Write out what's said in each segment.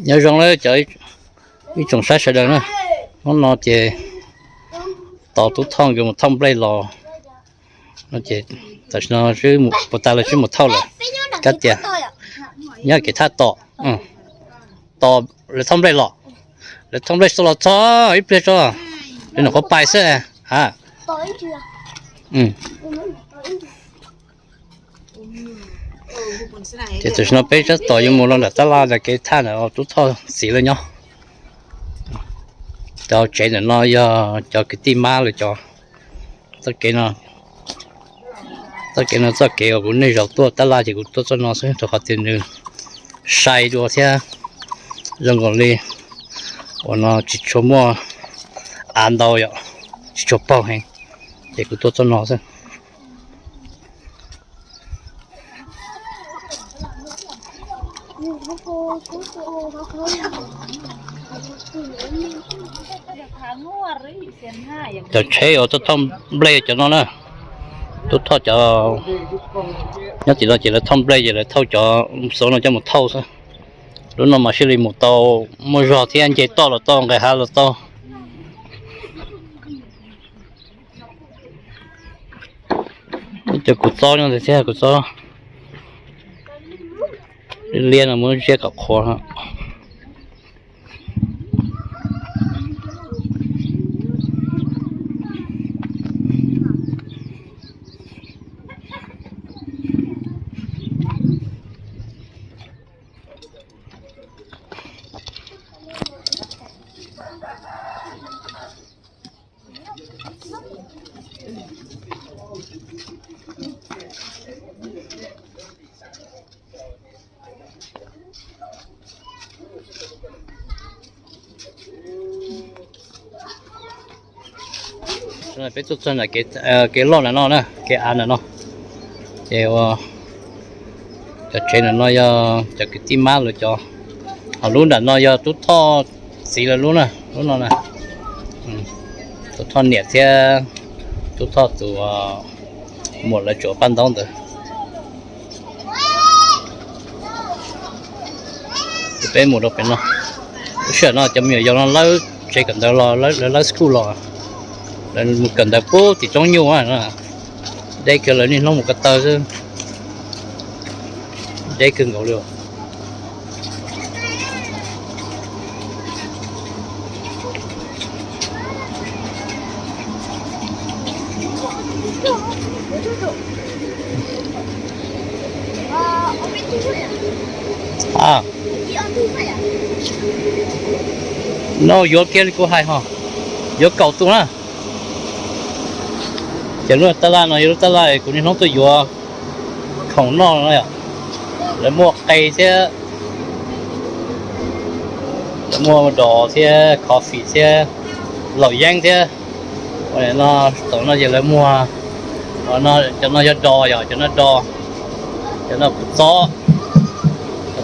Nyob zoo lawm cov ib tsoom saib sawv daws na, hnub no ces tos tub Thoj nkawd mus thauj nplej los no ces tam sim no puas tas lawv twb mus thauj lawm. Kab tias nyob kev thaj tom, tom lawv thauj nplej los, lawv thauj nplej txog los txog ib pliag tso, lawv nyuam qhuav pais xwb a. Ces tam sim no peb tab tom yuav mus los nram tab laj ntawm kev thaj ntawm tub Thoj txiv lawv nyob. Cov tsev ntawm no yog cov kwv tij mab lawv cov. Txoj kev no, txoj kev no txoj kev uas kuv niaj zaus tuaj tab laj ces kuv tuaj txoj no xwb rau qhov tias nws sai dua thiab zoo nkaus li uas no tsis tshua muaj av ntau yom, tsis tshua paug heev, ces kuv tuaj txoj no xwb. Cov tsheb uas tuaj thauj nplej cov no na, tuaj thauj cov, nyob tim no ces lawv thauj nplej ces lawv thauj cov xov no coj mus thauj xwb. Lub no mas thiaj li mus tau, muaj zog thiab, nce toj los tau, nqes hav los tau. Cov kua txob no thiab, kua txob liab no muab ziab kom qhuav. Peb tuaj txog ntawm kev loj ntawm no na, kev av ntawm no, ces ua cov tsev ntawm no yog cov kwv tij mab lawv cov, ho lub nram no yog tub Thoj txiv lawv lub na, lub no na. Tub Thoj niam thiab tub Thoj tus muam lawv tsuav paj ntaub ntawd. Ces peb mus rau pem no. Lub sij hawm no cov me nyuam yaus no lawb tsev kawm ntawv los, lawv lawb school los, lawv mus kawm ntawv puag tim roob nyuj, deb kawg, lawv niaj hnub mus ko taw xwb, deb kawg nkaus li. No yuav kiag li kuv hais ho, yuav kaum tus na. Ces lub tab laj no yog lub tab laj kuv niaj hnub tuaj yuav khoom noj no yom. Lawv muaj qe thiab, lawv muaj dos thiab coffee thiab laum yeeb thiab. No tom no ces lawv muag, cov no yog dos yom, cov no dos, cov no kua txob,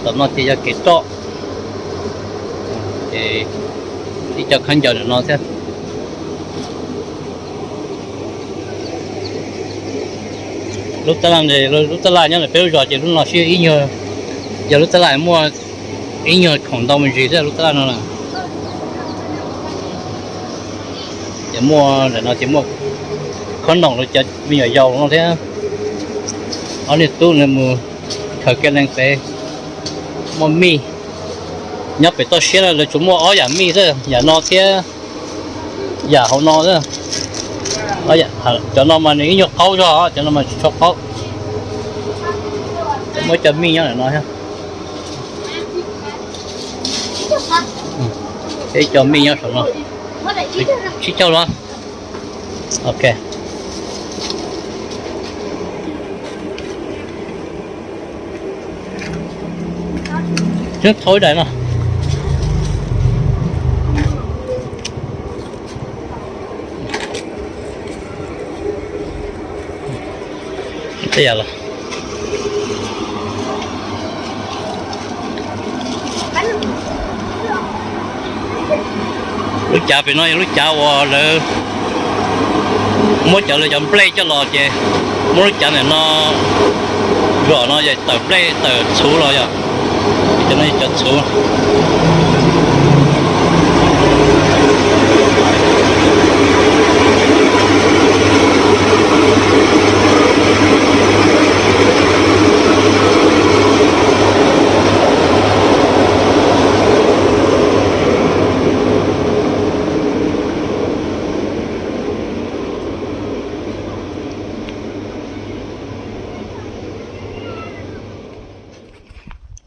tom no ces yog kev roj. Ces ib co khaub ncaws ntawm no thiab. Lub tab laj, lub tab laj nyob ntawm peb lub zos ces lub no sib ib nyuag, yog lub tab laj muaj ib nyuag khoom ntau me ntsis thiab lub tab laj no na. Ces muaj ntawm no ces muaj khob noom rau cov me nyuam yaus no thiab. Ob niag tub no mus khaws kiag leej pem, muaj mij. Nyob pem toj siab na lawv tsuas muaj ob yam mij xwb, yam no thiab yam hauv no xwb. Cov no mas nws ib nyuag qaub zog, cov no mas tsis tshua qaub. Muaj ib co mij nyob ntawm no thiab. Ib co mij nyob saum no. Tsib caug los. Ok. Twb thauj ib daim no. Tej yam los, lub cav pem no yog lub cav uas lawv muab cov lawv cov nplej coj los ces muab lub cav ntawm no zom no yog tawm nplej tawm txhuv los yog. Cov no cov txhuv.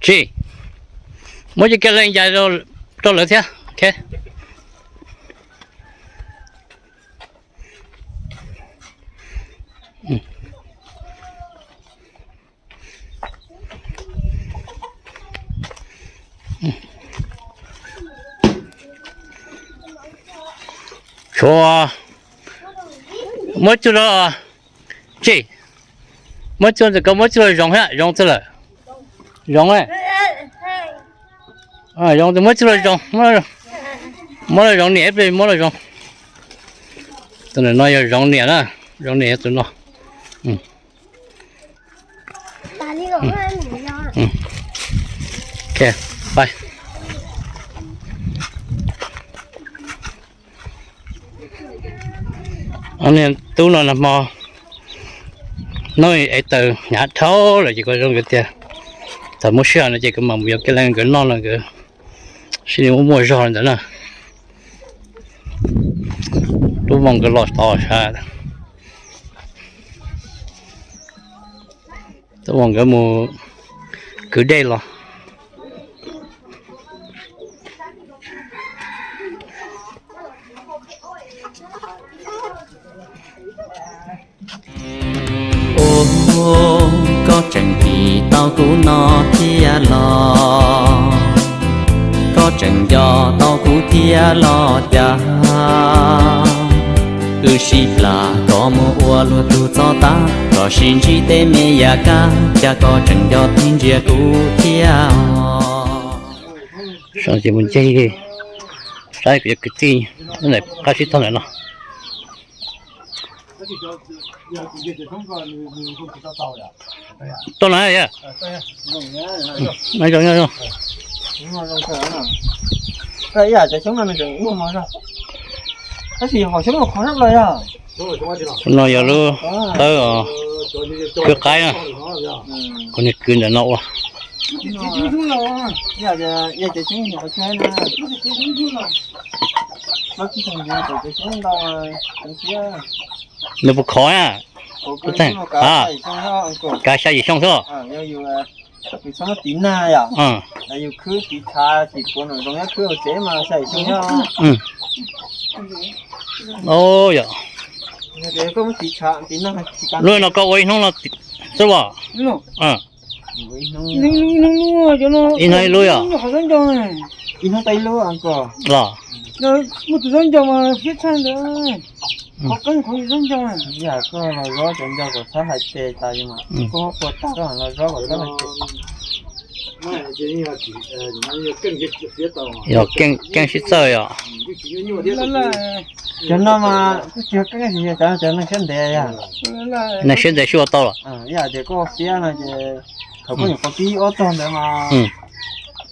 Tsis, muab cov kiab leej ya rau lawv thiab. Tshuav, muab txuj lug, tsis, muab txuj ntawm ko muab txuj lug zoo thiab, zoo txuj lawm. Zoo, zoo, muab txuj lug zoo, muab lug zoo niam, muab lug zoo. Tus ntawm no yog zoo niam na, zoo niam yog tus no. Niag tub no nag hmo hnub es taws hnyav dhau lawm ces kuv zoo nkawd tias thaum muaj sij hawm no ces kuv mam mus yuav kiab leej nkawd noj no nkawd sib muaj muaj zog li ntawd na. Lub voos nkawd los tod sav, lub voos nkawd mus kwv dej los. Ua, koj tseem dim tau kuv no thiab los? Koj tseem nco tau kuv thiab los cas? Wb sib plam koj mus ua luag tug txoj tab, koj sim ntsib tej me yam kab, cas koj tseem nco thiab ntsia kuv thiab os? Ces mus ncig saib kuv cov kwv tij, qab sib tog ntawm no. Tau na, no yog lub tawb kwv qaib na, kuv niag kwv ntawm no ua. Nws puas khov na? Kav xya yim xyoo xwb. Yog, lub no koj ua ib hnub no xwb los? Ib hnub ib lub yog? Los, yog keej sib txawj yog? Cov no mas kuj tsis yog keej, cov no cov neeg siab ntev yog? Neeg siab ntev sib ua tau los? Ib yam tias koj fiab no ces thaum koj nyuam qhuav pib ob tog ntawd mas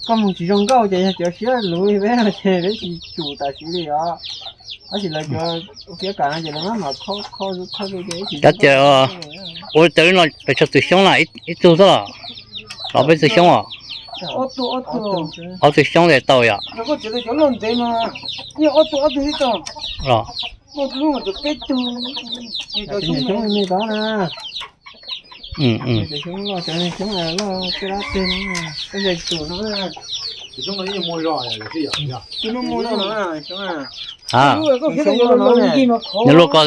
koj mus tsis zoo nkauj ces yog cov siab luv peb no ces peb tsis tsum tam sim li os. Tab sis lawv cov fiab kam no ces lawv maj mam kho kho kho ces ib tsis zoo nkauj. Ua tau li no pes tsawg txwm xyoob na, ib tug xwb los? Los peb txwm xyoob os? Ob tug xyoob tes tau yom? Los, nws luaj ko xwb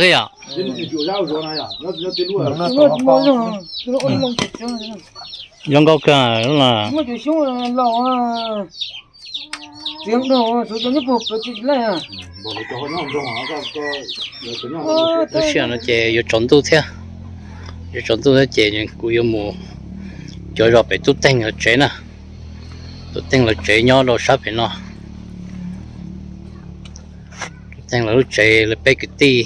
yom? Zoo nkauj kawg los. Lub sij hawm no ces yuav tsaus ntuj thiab, yuav tsaus ntuj thiab ces kuv yuav mus cuag zos pem Tub Teeg lawv tsev na. Tub Teeg lawv tsev nyob rau sab pem no. Tub Teeg lawv lub tsev, lawv peb kwv tij,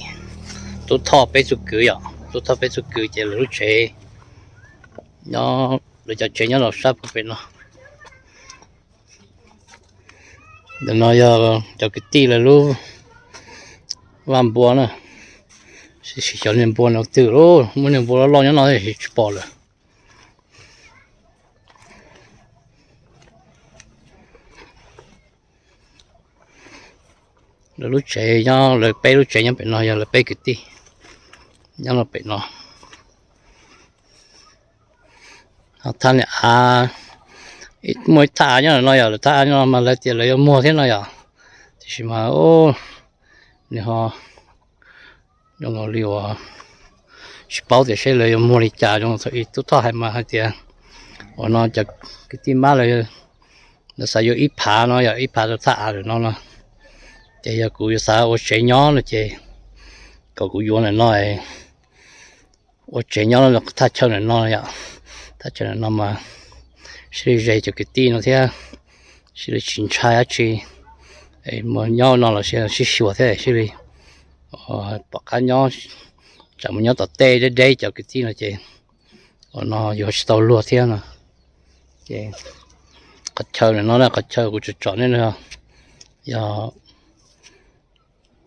Tub Thoj peb txuj kwv yom, Tub Thoj peb txuj kwv ces lawv lub tsev nyob, lawv cov tsev nyob rau sab pem no. Ntawm no yog cov kwv tij lawv lub vaj npua na. Sim xyov niag npua no twg lawm, muaj niag npua loj loj nyob no tsis pom lawm. Lawv lub tsev nyob, lawv peb lub tsev nyob pem no, yog lawv peb kwv tij nyob no pem no. Thaj niag av, muaj ib thaj av nyob no, yog lawv thaj av nyob no mas lawv tias lawv yuav muag thiab no yom. Tiam sis mas nws ho zoo nkaus li uas tsis paub tias seb lawv yuav muag li cas. Zoo thaum ub Tub Thoj hais mas hais tias uas no cov kwv tij mab lawv, lawv xav yuav ib phav no, yog ib phav rau thaj av lawm no no. Ces yog kuv yuav xav ua tsev nyob no ces kom kuv yuav ntawm no ua tsev nyob thaj chaw ntawm no yom. Thaj chaw ntawm no mas sib li ze cov kwv tij no thiab, sib li tsis ntshai dab tsi. Mus nyob no los sib xyuas thiab sib li pom qab nyob. Tsam mus nyob tom tej deb deb cov kwv tij no ces uas no yuav tsis tau luag thiab no. Ces qhov chaw ntawm no, qhov chaw kuv tsom tsom nej no yog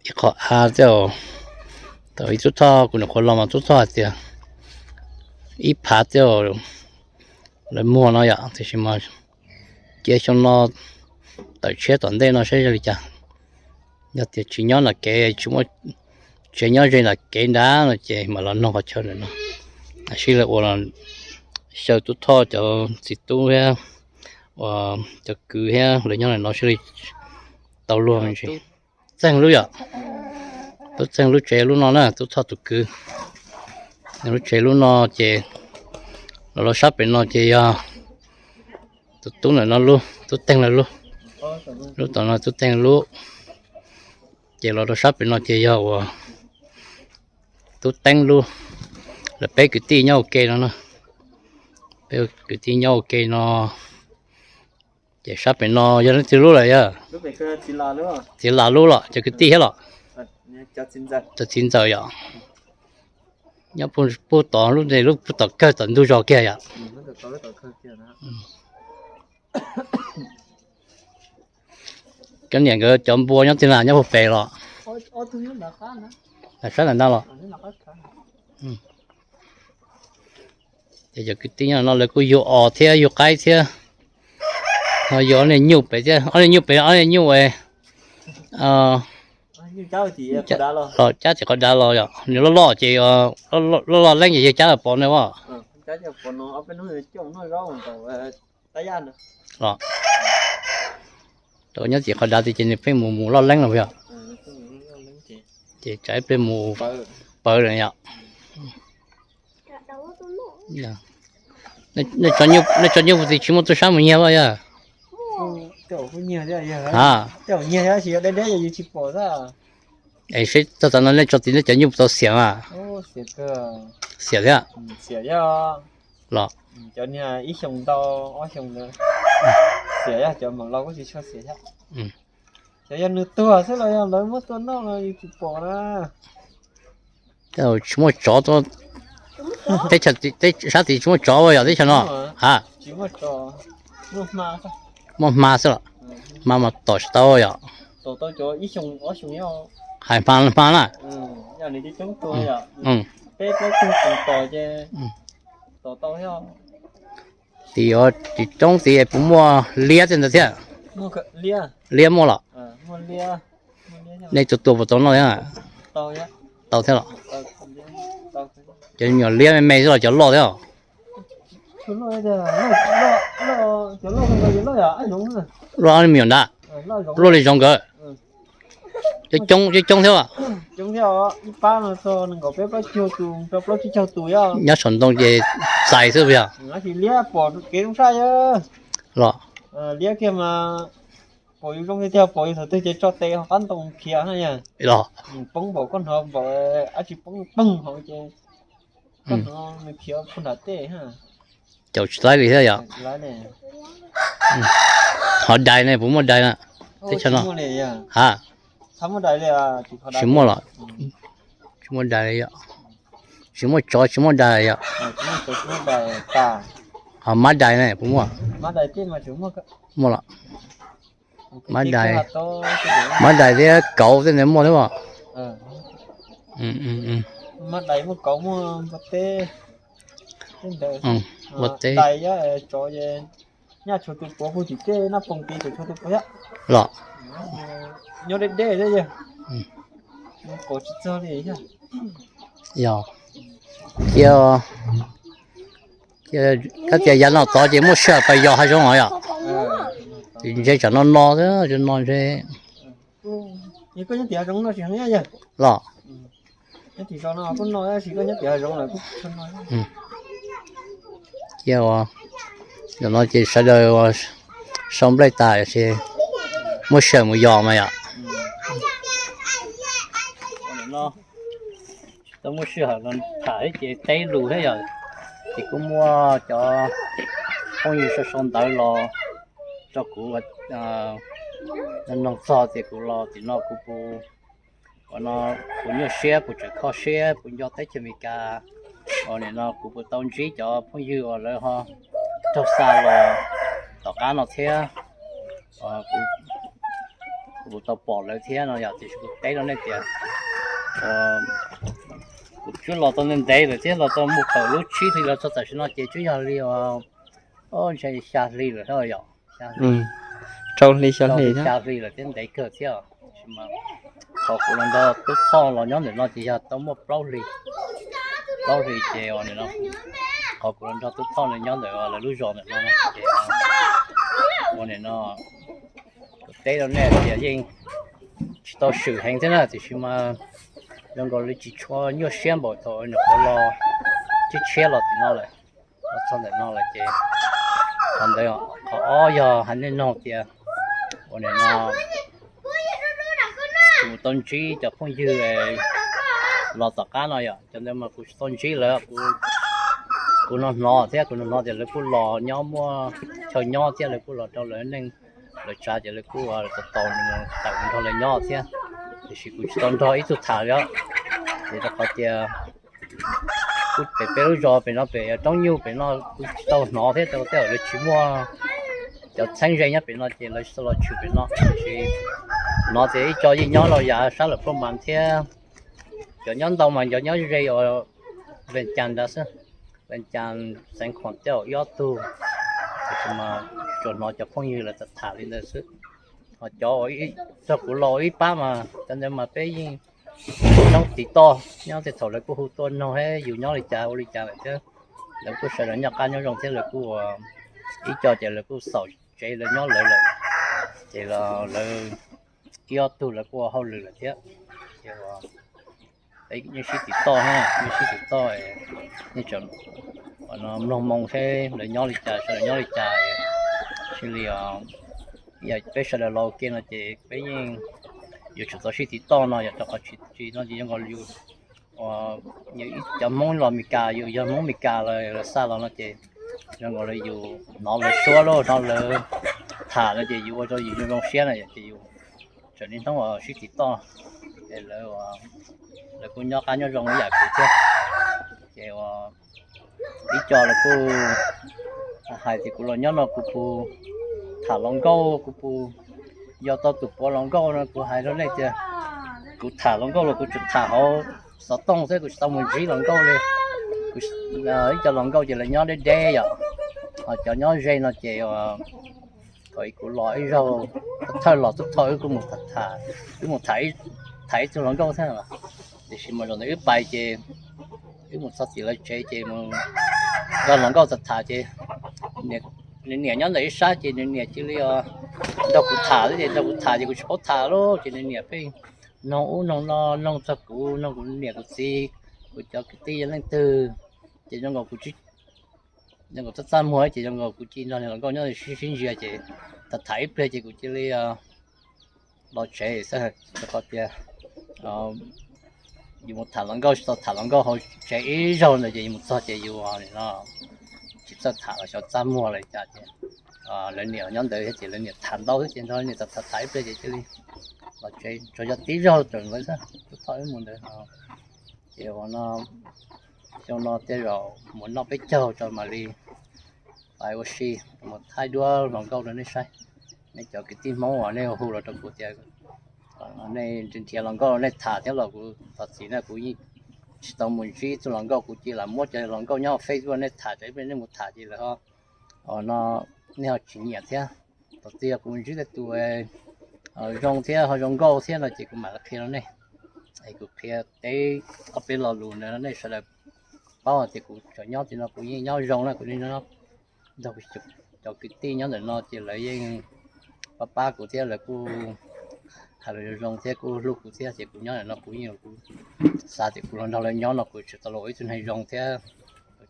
ib qho av thiab. Thaum ub Tub Thoj, kuv nyuam qhuav los mas Tub Thoj hais tias ib phav thiab lawv muag no yom. Tiam sis mas cia xyoo no tawm tshiab tom ntej no saib zoo li cas. Yog tias tsis nyob nram kev, tsis muaj tsev nyob ze nram kev nrad no ces mam los noog qhov chaw ntawm no. Sib li ua los xyaw Tub Thoj cov txiv tub thiab, uas cov kwv thiab lawv nyob ntawm no sib li tau luag me ntsis. Txeeg lub yom, Tub Txeeg lub tsev lub no na, Tub Thoj tus kwv. Lub tsev lub no ces los rau sab pem no ces yog tus tub ntawm no lub, Tub Teeg lawv lub. Lub tom no Tub Teeg lub. Ces los rau sab pem no ces yog uas Tub Teeb lub. Lawv peb kwv tij nyob ua ke no na. Peb kwv tij nyob ua ke no. Ces sab pem no yog leej twg lub lawm yog? Txiv Las lub los cov kwv tij thiab los? Cov txiv ntxawm yom. Nyob puag tom lub, lub puag tom kawg tom ntug zos kiag yom. Cov niam nkawd cov npua nyob twg na, nyob puag pem los? Sab ntawm no los? Ces cov kwv tij nyob no lawv kuj yug os thiab yug qaib thiab. Ho yug ob niag nyuj pem thiab, ob niag nyuj pem, ob niag nyuj los cab tim qhov dav los yom, nws loj loj ces, loj loj leeb ces yawg cab los pov no as. Los rau nyob tim qhov dav tias ces nws pheej mus mus loj leeb los yom. Ces tsam ib pliag mus pawv lawm yom. Nej tso nyuj puag tim tsis muaj tub sab mus nyiag los yog? Es seb txog tav no nej tso tim nej cov nyuj puas tau xiam mas? Xiam thiab. Los Cov yog nws tuag xwb los yog lawv muab tua noj los yus tsis pom na. Tsis muaj tsov, teb chaws, sab tid tsis muaj tsov ua yog teb chaws no. Ha, muaj hma xwb los? Hma mas tom tsis tau yom. Hais hma hma na. Tim tsis coob tid puas muaj liab tej ntawd thiab? Liab muaj los? Nej tua tua puas tau noj thiab? Tau thiab los? Cov me nyuam liab me me xwb los cov loj thiab? Loj me nyuam ntag. Loj li zoov nkawd. Coob coob thiab. Nyob saum ntoo ces txais xwb yog? Los liab kiag mas pom yus zoo tiag tiag, pom yus thaum twg ces tso tes hauv qab ntoo khiav na yog. Los poob npaum koj hnov npaum dab tsi poob poog hauv ces koj hnov nws khiav puag nram tej. Caum tsis laib li thiab yom. Ho dais ne, puas muaj dais na? Teb chaws no ha, tsis muaj los? Tsis muaj dais li yom. Tsis muaj tsov tsis muaj dais yom. Ho mab dais ne puas muaj? Muaj los? Mab dais, mab dais thiab kauv tej ntawd muaj thiab mas. Mab dais muaj kauv muaj npua teb, npua teb. Dais yog tsov, nyaj tshuav tus puav puag tim tej naj poos tid tshuav tus puav thiab. Los nyob deb deb thiab yog, qos tsis txog li thiab. Yog, cia, kab tias yav no tod ces muaj sij hawm pas yos hav zoov os yom. Ntse tsam no no, no ntse. Los cia, no ces sawv daws sau nplej tas ces muaj sij hawm mus yos mas yom. Tsis tau muaj sij hawm los tham thiab ces teb lus thiab yom. Ces kuj muaj cov phooj ywg sau sau ntawv los rau kuv, noog txog tias kuv los tim no kuv puas, ua no, kuv nyuaj siab, kuv tseem kho siab, kuv nco teb chaws Amelikas. Ua nim no kuv puas tau ntsib cov phooj ywg uas lawv ho raug xa los tom qab no thiab. Kuv puas tau pom lawv thiab no yom. Tiam sis kuv teb rau nej tias kuv twb los tau ntev ntev lawm thiab, los tau mus thaum lub tsib hli los txog tam sim no ces twb yog li ntshe xya hli lawm yom. Rau hli xya hli, xya hli lawm thiab, ntev kawg thiab. Qhov kuv los nrog Tub Thoj los nyob ntawm no ces yog tau muaj plaub hli, plaub hli ces ua nim no qhov kuv los nrog Tub Thoj los nyob ntawm lawv lub zos ntawm no ces ua nim no kuv teb rau nej tias yeej tsis tau swm heev thiab na, tiam sis mas zoo nkaus li tsis tshua nyuaj siab npaum thaum nyuam qhuav los tshiab tshiab los tim no lawm, los txog ntawm no lawm ces qhov ntawd. Qhov ob yog hais nej noog tias ua nim no kuv tau ntsib cov phooj ywg los tom qab no yom, cov ntawd mas kuv tsis tau ntsib lawm. Kuv hnov hnov thiab, kuv hnov hnov tias lawv kuj los nyob muaj chaw nyob thiab, lawv kuj los rau lawv neej lawv tsav ces lawv kuj tau tawm nrog lawv nyob thiab, tiam sis kuv tsis tau nrog ib tug tham li os. Ces rau qhov tias kuj pem peb lub zos pem no pem Roob Nyuj pem no kuv tsis tau hnov thiab, rau tej zaum lawv tsis muaj cov txheeb ze nyob pem no ces lawv tsis tau los tshwm pem no. Tiam sis hnov tias ib co yeej nyob rau yav sab lawm Plooj Mas thiab, cov nyob ntau mas cov nyob ze uas Vees Cas ntawd xwb, Vees Cas, Xeev Khuam tej zaum ib ob tug, tiam sis mas tsuas hnov cov phooj ywg lawv tham tham li ntawd xwb. Ho cov uas txog kuv los ib pab mas cov ntawd mas peb yeej nyob tiv toj, nyob tej thaum lawv kuj hu tuaj noog thiab yus nyob li cas ua li cas lawm thiab. Lawv kuj sawv daws nyob qab nyob zoo thiab, lawv kuj ua ib co ces lawv kuj xaus tsev lawv nyob lawv lawm, ces lawv ib ob tug lawv kuj ua hauj lwm lawm thiab. Ces yeej sib tiv toj, yeej sib tiv toj, yeej tseem mloog moo seb lawv nyob li cas, sawv daws nyob li cas. Sis li peb sawv daws los ua ke no ces peb yeej yuav tsum tau sib tiv toj no yog rau qhov tsis no ces zoo nkaus yus, yus cov Hmoob los Meskas, yus yog Hmoob Meskas los xa los no ces zoo nkaus li yus hnov lawv suab los hnov lawv tham no ces yus ua rau yus zoo zoo siab na yom, ces yus tseem niaj hnub sib tiv toj. Ces lawv kuj nyob qab nyob zoo ib yam kuv thiab. Ces ib co lawv kuj hais tias kuv los nyob no kuv puas tham hluas nkauj, kuv puas yog tau tus puav hluas nkauj no. Kuv hais rau nej tias kuv tham hluas nkauj los kuv tsuas tham hauv xov tooj xwb, kuv tsis tau mus ntsib hluas nkauj li. Ib co hluas nkauj ces lawv nyob deb deb yom, ho cov nyob ze no ces thaum kuv los ib zaug thawj los Tub Thoj wb kuj mus tham, wb mus tham ib tug hluas nkauj thiab. Tiam sis mas zaum ntawd wb pais ces wb mus txog tim lawv tsev ces mus nrog hluas nkauj tham tham ces nws niam nyob ntawm ib sab ces nws niam cia li nrog kuv tham xwb, ces nrog kuv tham ces kuv tsis paub tham lauj, ces nws niam pheej noog ub noog no, noog txog kuv, noog kuv niam kuv txiv, kuv cov kwv tij yog leej twg. Ces zoo nkaus kuv, zoo nkaus txaj txaj muag ces zoo nkaus kuv cia li nrog hluas nkauj nyob sib sib ntsia ces tham tham ib pliag ces kuv cia li los tsev xwb, rau qhov tias yus mus tham hluas nkauj tsis tau tham hluas nkauj hauv tsev ib zaug ntawd ces yus mus txog ces yus tsis txawj tham los xyov txaj muag los cas ces lawv niam nyob ntawd thiab ces lawv niam tham ntau xwb ces nrog lawv niam tham tham ib pliag ces cia li los tsev, tsuas yog tib zaug tawm ntawd xwb, Tub Thoj wb mus ntawd. Ces ua no, xyoo no tej zaum mus noj peb caug tso mam li pais ua si, mus thaij duab hluas nkauj rau nej saib. Nej cov kwv tij Hmoob uas nej hu los rau kuv tias nej nrhiav hluas nkauj nej tham thiab los kuv thov txim na, kuv yeej tsis tau mus ntsib txoj hluas nkauj, kuv cia li muab cov hluas nkauj nyob Facebook nej tham, nej mus tham ces lawv ho, no, nej ho tsis nyiam thiab. Thaum twg yog kuv ntsib tej tus zoo thiab ho zoo nkauj thiab no ces kuv mam li qhia rau nej. Es kuv qhia teb ob peb lo lus ntawd nej sawv daws paub tias kuv tseem nyob tim no kuv yeej nyob zoo na, kuv nrog cov kwv tij nyob ntawm no ces lawv yeej pab pab kuv thiab lawv kuj hais lus zoo zoo thiab kuj hlub kuv thiab ces kuv nyob ntawm no kuv yeej xav tias kuv los nrog lawv nyob no kuv tseem tau los ua ib tug neeg zoo thiab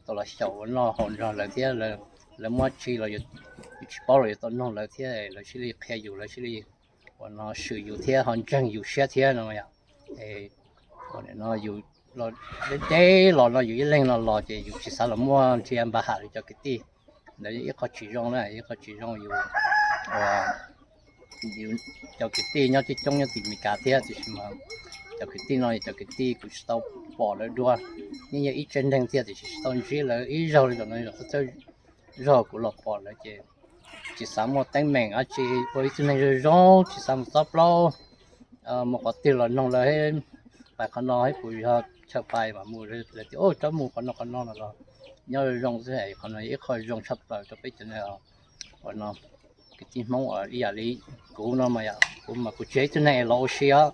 tau los xyaum ua noj haus nrog lawv thiab. Lawv muaj tsi los yus tsis paub los yuav tau nug lawv thiab lawv thiaj li qhia yus, lawv thiaj li ua no swm yus thiab ho ntseeg yus siab thiab no yom. Es ua no yus deb deb los no yus ib leeg no los ces yus tsis xav los muaj nrhiav npa ham li cov kwv tij. Ntawd yog ib qho tsis zoo na, ib qho tsis zoo yus ua cov kwv tij nyob coob coob nyob tim Amelikas thiab tiam sis mas cov kwv tij no yog cov kwv tij kuv tsis tau pom lawv dua, yeej yog ib tsev neeg thiab tiam sis tsis tau ntsib lawv ib zaug li. Zaum no zaum thawj zaug kuv los pom lawv ces tsis xav muaj teeb meem dab tsi, ua ib tug neeg zoo zoo tsis xav mus txob plaub mus qhov twg los noog lawv, pais qhov no thiab kuv yog chaw pais mas mus lawv tias txhob mus qhov no qhov no no los nyob zoo zoo xwb. Qhov no yog ib qho zoo tshaj plaws rau peb cov neeg uas no kwv tij Hmoob ib yam li kuv no mas yom, kuv mas kuv tsis yog ib tug neeg los ua si os,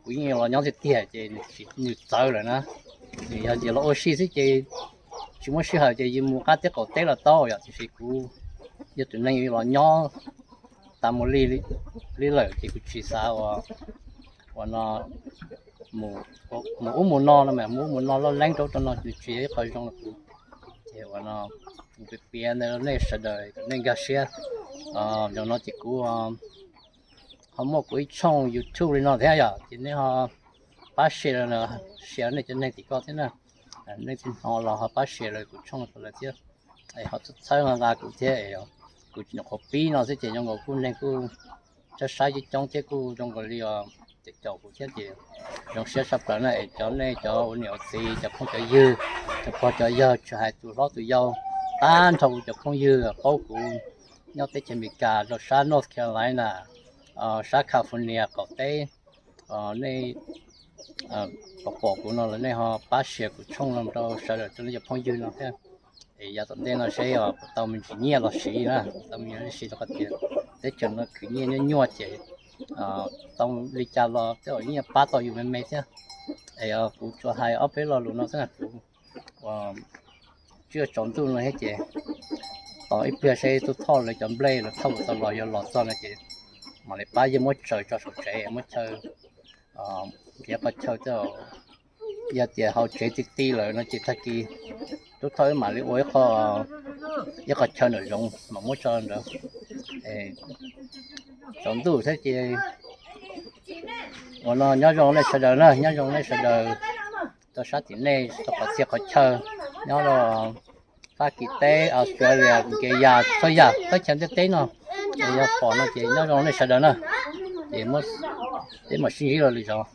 kuv yeej los nyob tiag tiag ces nws txawv lawm na. Nws yog tias los ua si xwb ces tsis muaj sij hawm ces yus mus qab teb qaum teb los tau yom, tiam sis kuv yog tus neeg los nyob tas mus li lawm ces kuv tsis xav ua no mus ub mus no no mas mus ub mus no loj leeb rau rau no nws tsis yog ib qho zoo rau kuv. Ces ua no kuv piav ntawd nej sawv daws nej nkag siab. Zaum no ces kuv ho muaj kuv ib tshooj YouTube li no thiab yom, ces nej ho pab share, share nej cov neeg tim ko thiab na. Nej tsis hnov los ho pab share los kuv tshooj rau lawv thiab. Es ho txhawb nqa kuv thiab, kuv nyuam qhuav pib no xwb ces zoo nkaus kuj neeg kuj saib saib coob coob thiab kuj zoo nkaus li os, caum kuv thiab ces zoo siab tshaj plaws na. Es cov nej cov ua niam ua txiv, cov phooj cov ywg, cov pog cov yawg, tsis hais tus hlob tus yau, tag nrho kuv cov phooj ywg paub kuv nyob teb chaws Amelikas rau sab North Carolina, sab California qaum teb, nej pom pom kuv no los nej ho pab share kuv tshooj no rau sawv daws rau nej cov phooj ywg no thiab. Es yav tom ntej no seb puas tau me ntsis nyiaj los siv na, tau me ntsis nyiaj los siv rau qhov tias teb chaws no khwv nyiaj nyuaj nyuaj ces tau li cas los tej zaum nyiaj pab tau yus me me thiab. Es kuv tsuas hais ob peb lo lus no xwb na, kuv tsaus ntuj no thiab ces tos ib pliag seb Tub Thoj lawv cov nplej lawv thauj tau los, yog los txog no ces mam li pab yawg muab tsaws tso saum tsev muab chaw, nrhiav qhov chaw tej zaum yog tias hauv tsev ti ti lawm no ces tag kis Tub Thoj wb mam li ua ib qho chaw nram zoov mam muab tso ntawd. Tsaus ntuj thiab ces ua no nyob zoo nej sawv daws na, nyob zoo nej sawv daws rau sab tim nej rau qhov txhia qhov chaw nyob rau Fab Kis teb, Australia, Nkeya, txhua yam teb chaws ntiaj teb no es yog pom no ces nyob zoo nej sawv daws na. Ces peb mam sib ntsib dua lwm zaus.